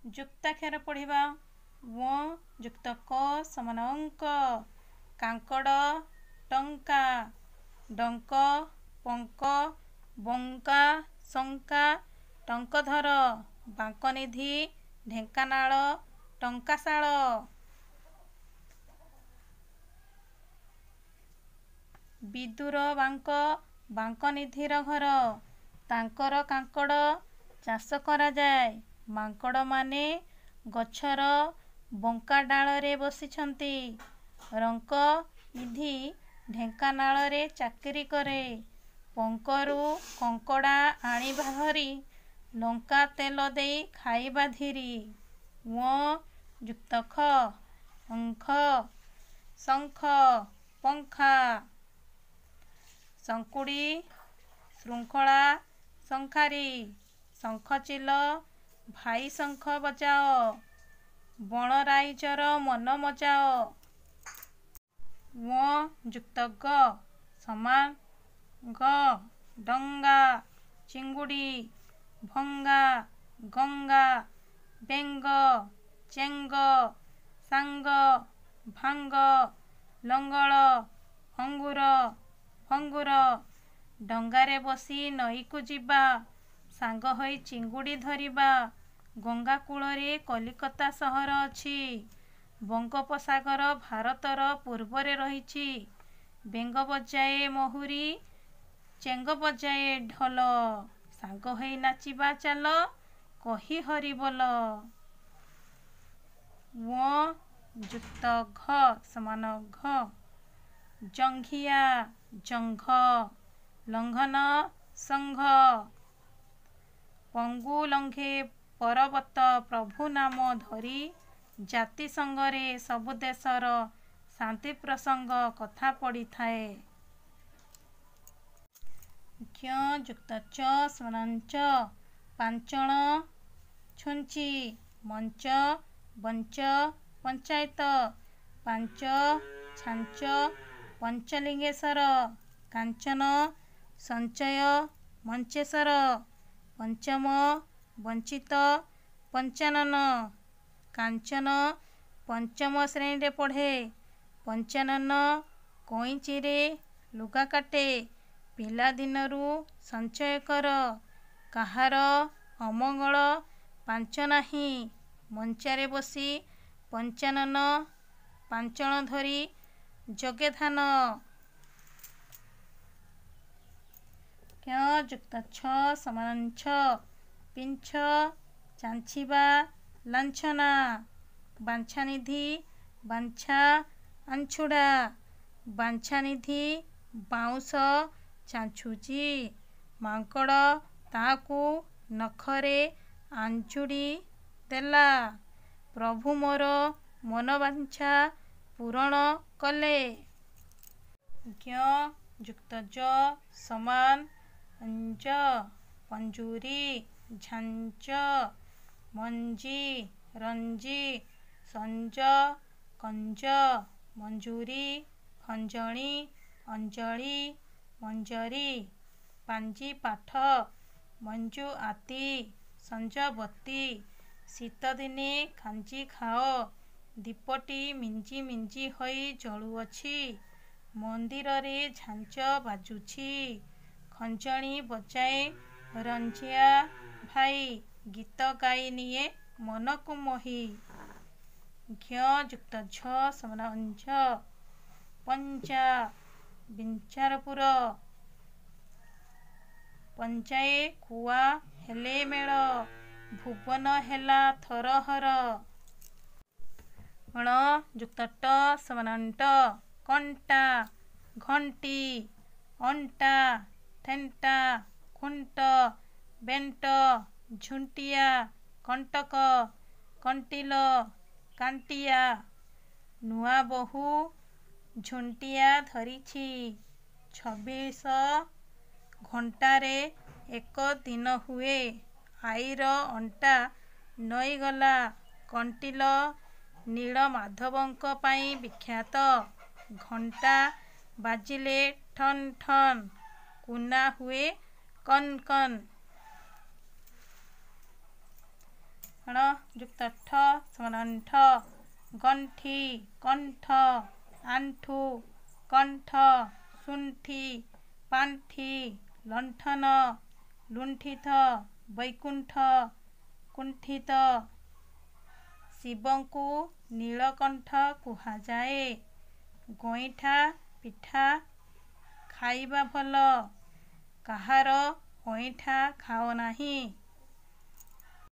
ଯୁକ୍ତାକ୍ଷର ପଢ଼ିବା। ୱ ଯୁକ୍ତ କ ସମାନ ଅଙ୍କ। କାଙ୍କଡ଼, ଟଙ୍କା। ଡଙ୍କ, ପଙ୍କ, ବଙ୍କା, ଶଙ୍କା, ଟଙ୍କଧର। ବାଙ୍କନିଧି, ଢେଙ୍କାନାଳ, ଟଙ୍କାଶାଳ। ବିଦୁର ବାଙ୍କ, ବାଙ୍କନିଧିର ଘର। ତାଙ୍କର କାଙ୍କଡ଼ ଚାଷ କରାଯାଏ। ମାଙ୍କଡ଼ମାନେ ଗଛର ବଙ୍କା ଡାଳରେ ବସିଛନ୍ତି। ରଙ୍କନିଧି ଢେଙ୍କାନାଳରେ ଚାକିରି କରେ। ପଙ୍କରୁ କଙ୍କଡ଼ା ଆଣିବା ଧରି, ଲଙ୍କା ତେଲ ଦେଇ ଖାଇବା ଧୀରି। ୱ ଯୁକ୍ତ ଖ, ଅଙ୍ଖ, ଶଙ୍ଖ, ପଙ୍ଖା। ଶଙ୍କୁଡ଼ି, ଶୃଙ୍ଖଳା, ଶଙ୍ଖାରି। ଶଙ୍ଖଚିଲ, ଭାଇ ଶଙ୍ଖ ବଜାଅ, ବଣ ରାଇଜର ମନ ମଜାଅ। ୱ ଯୁକ୍ତ ଗ ସମାନ ଗ। ଡଙ୍ଗା, ଚିଙ୍ଗୁଡ଼ି, ଭଙ୍ଗା, ଗଙ୍ଗା, ବେଙ୍ଗ, ଚେଙ୍ଗ, ସାଙ୍ଗ, ଭାଙ୍ଗ, ଲଙ୍ଗଳ, ଅଙ୍ଗୁର, ଅଙ୍ଗୁର। ଡଙ୍ଗାରେ ବସି ନଈକୁ ଯିବା, ସାଙ୍ଗ ହୋଇ ଚିଙ୍ଗୁଡ଼ି ଧରିବା। ଗଙ୍ଗା କୂଳରେ କଲିକତା ସହର ଅଛି। ବଙ୍ଗୋପସାଗର ଭାରତର ପୂର୍ବରେ ରହିଛି। ବେଙ୍ଗ ବଜାଏ ମହୁରୀ, ଚେଙ୍ଗ ବଜାଏ ଢୋଲ, ସାଙ୍ଗ ହୋଇ ନାଚିବା ଚାଲ, କହି ହରିବୋଲ। ୱ ଯୁକ୍ତ ଘ ସମାନ ଘ। ଜଙ୍ଘିଆ, ଜଙ୍ଘ, ଲଙ୍ଘନ, ସଂଘ। ପଙ୍ଗୁ ଲଙ୍ଘେ ପରବତ ପ୍ରଭୁ ନାମ ଧରି। ଜାତିସଂଘରେ ସବୁ ଦେଶର ଶାନ୍ତି ପ୍ରସଙ୍ଗ କଥା ପଡ଼ିଥାଏ। ଜ୍ଞ ଯୁକ୍ତ ଚ ସମାନ ଚ। ପାଞ୍ଚଣ, ଛୁଞ୍ଚି। ମଞ୍ଚ, ବଞ୍ଚ, ପଞ୍ଚାୟତ। ପାଞ୍ଚ, ଛାଞ୍ଚ, ପଞ୍ଚଲିଙ୍ଗେଶ୍ୱର। କାଞ୍ଚନ, ସଞ୍ଚୟ, ମଞ୍ଚେଶ୍ୱର। ପଞ୍ଚମ, ବଞ୍ଚିତ, ପଞ୍ଚାନନ। କାଞ୍ଚନ ପଞ୍ଚମ ଶ୍ରେଣୀରେ ପଢ଼େ। ପଞ୍ଚାନନ କଇଁଚିରେ ଲୁଗା କାଟେ। ପିଲାଦିନରୁ ସଞ୍ଚୟ କର, କାହାର ଅମଙ୍ଗଳ ପାଞ୍ଚ ନାହିଁ। ମଞ୍ଚାରେ ବସି ପଞ୍ଚାନନ ପାଞ୍ଚଣ ଧରି ଜଗେ ଧାନ। ଜ୍ଞ ଯୁକ୍ତ ଛ ସମାନ ଛ। ପିଞ୍ଛ, ଚାଞ୍ଛିବା, ଲାଞ୍ଛନା। ବାଞ୍ଛାନିଧି, ବାଞ୍ଛା, ଆଞ୍ଛୁଡ଼ା। ବାଞ୍ଛାନିଧି ବାଉଁଶ ଚାଞ୍ଚୁଛି, ମାଙ୍କଡ଼ ତାକୁ ନଖରେ ଆଞ୍ଜୁଳି ଦେଲା। ପ୍ରଭୁ ମୋର ମନବାଞ୍ଛା ପୂରଣ କଲେ। ଜ୍ଞ ଯୁକ୍ତ ଜ ସମାନ ଞ୍ଜ। ପଞ୍ଜୁରୀ, ଝାଞ୍ଚ, ମଞ୍ଜି, ରଞ୍ଜି, ସଞ୍ଜ, କଞ୍ଜ। ମଞ୍ଜୁରୀ, ଖଞ୍ଜଣି, ଅଞ୍ଜଳି, ମଞ୍ଜରୀ। ପାଞ୍ଜିପାଠ, ମଞ୍ଜୁଆତି, ସଞ୍ଜବତୀ। ଶୀତଦିନେ କାଞ୍ଜି ଖାଅ। ଦୀପଟି ମିଞ୍ଜି ମିଞ୍ଜି ହୋଇ ଜଳୁଅଛି। ମନ୍ଦିରରେ ଝାଞ୍ଜ ବାଜୁଛି। ଖଞ୍ଜଣି ବଜାଏ ରଞ୍ଜିଆ ଭାଇ, ଗୀତ ଗାଇ ନିଏ ମନକୁ ମୋହି। ଜ୍ଞ ଯୁକ୍ତ ଝ ସମାନ ଞ୍ଝ। ପଞ୍ଜା, ବିଞ୍ଝାରପୁର। ପଞ୍ଝାଏ କୁଆ ହେଲେ ମେଳ, ଭୁବନ ହେଲା ଥରହର। ଣ ଯୁକ୍ତ ଟ ସମାନ ଣ୍ଟ। କଣ୍ଟା, ଘଣ୍ଟି, ଅଣ୍ଟା, ଥେଣ୍ଟା, ଖୁଣ୍ଟ, ବେଣ୍ଟ, ଝୁଣ୍ଟିଆ, କଣ୍ଟକ, କଣ୍ଟିଲ, କାଣ୍ଟିଆ। ନୂଆବୋହୂ ଝୁଣ୍ଟିଆ ଧରିଛି। 26 ଘଣ୍ଟାରେ ଏକ ଦିନ ହୁଏ। ଆଈର ଅଣ୍ଟା ନଇଁଗଲା। କଣ୍ଟିଲ ନୀଳମାଧବଙ୍କ ପାଇଁ ବିଖ୍ୟାତ। ଘଣ୍ଟା ବାଜିଲେ ଠନ୍ ଠନ୍, କୁନା ହୁଏ କନ୍ କନ୍। ଣ ଯୁକ୍ତ ଠ ସମାନ ଣ୍ଠ, ଗଣ୍ଠି, କଣ୍ଠ, ଆଣ୍ଠୁ, କଣ୍ଠ, ଶୁଣ୍ଠି, ପାଣ୍ଠି, ଲଣ୍ଠନ, ଲୁଣ୍ଠିତ, ବୈକୁଣ୍ଠ, କୁଣ୍ଠିତ। ଶିବଙ୍କୁ ନୀଳକଣ୍ଠ କୁହାଯାଏ। ଗଇଁଠା ପିଠା ଖାଇବା ଭଲ, କାହାର ଅଇଁଠା ଖାଅ ନାହିଁ।